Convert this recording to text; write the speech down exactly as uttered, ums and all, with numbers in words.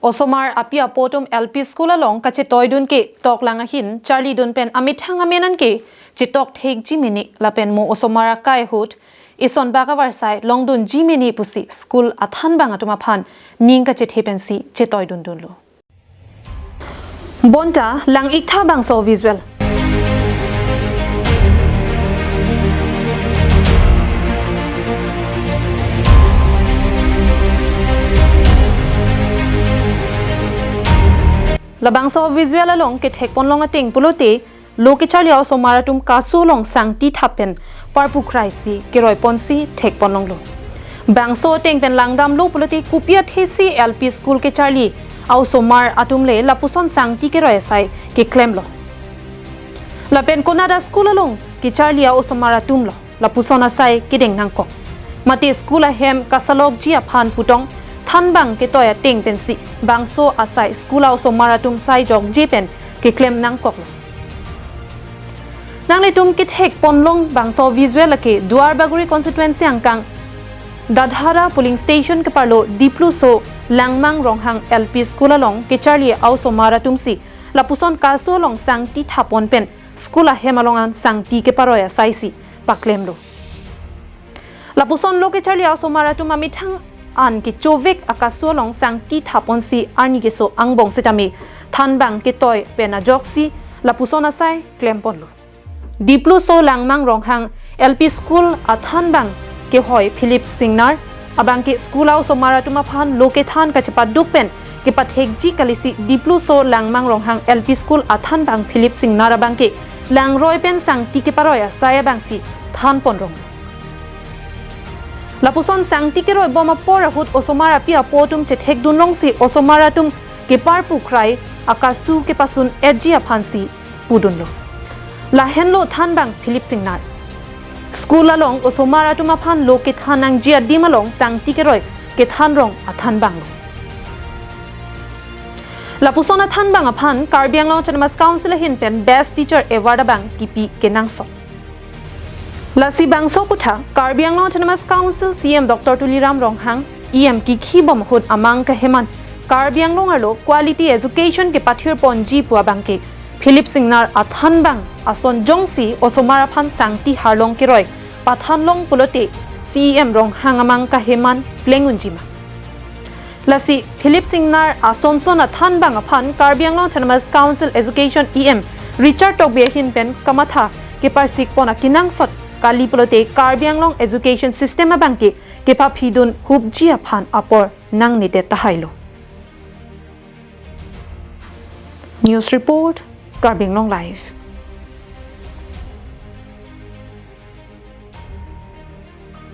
Osomar api apo atum L P school along kachetoidun ke toklang ahin charlidun pen amethang amenan ke chetok thekji mene lapen mo osomar akai ahut ison bak avarsai longdunji mene pusi school athanbang atum aphan ning kachethe pensi chetoidundunlo. Bonta lang-iktha bangso visual. Labangso visual along kethekponlong ateng pulote lo kecharli a-osomar atum kasu along sangti thap pen parpu kraisi keroi ponsi thekponlonglo. Bangso ateng pen langdamlo pulote kopi athesi L P school kecharli a-osomar atum le lapuson sangti keroi asai keklemlo. Lapen konat a-school along kecharli a-osomar atumlo lapuson asai kedeng nangkok. Mate school ahem kasalokji aphan putong thanbang ketoi ateng pensi bangso asai school a-osomar atum sai jokje pen keklem nangkoklo. Nanglitum kethekponlong bangso visual lake Duar Bagori constituency angkang Dadhara polling station keparlo Dipluso Langmang Ronghang L P school along kecharli a-osomar atumsi lapuson kasu along sangti thapon pen school ahem along an sangti keparoi asaisi paklemlo. Lapuson lo kecharli a-osomar atum amethang an kechovek akasu along sangti thaponsi arni keso angbong setame thanbang ketoi pen ajoksi lapuson asai klemponlo. Dipluso Langmang Ronghang L P school athanbang kehoi Philip Singnar abangke school a-osomar atum aphan lo kethan kachepaduk pen kepathekji kalisi Dipluso Langmang Ronghang L P school athanbang Philip Singnar abangke langroi pen sangti keparoi asai abangsi thanponrong. Lapuson sangti keroi bom apor ahut osomar api apo atum chethekdunlongsi osomar atum keparpu krai akasu kepasun-etji aphansi pudunlo. Lahenlo thanbang Philip Singnar. School along osomar atum aphan lo kethan nangji adim along sangti keroi kethanrong athanbanglo. Lapuson athanbang aphan Karbi Anglong Autonomous Council ahin pen Best Teacher Award abang kipi kenangsot. Lasi bangso kutha Karbi Anglong Autonomous Council C E M Doctor Tuliram Ronghang, E M kikhibom ahut amang kaheman Karbi Anglong arlo quality education kepathirponji pu abangke Philip Singnar athanbang ason jongsi osomar aphan sangti harlong keroi pathanlong pulote C E M Ronghang amang kaheman pleng unjima. Lasi Philip Singnar asonson athanbang aphan Karbi Anglong Autonomous Council Education E M Richard Tokbi ahin pen kamatha keparsikpon akenangsot kali pulote Karbi Anglong education system abangke kepaphidun hupji aphan apor nangnedet tahailo. News report, Karbi Anglong Live.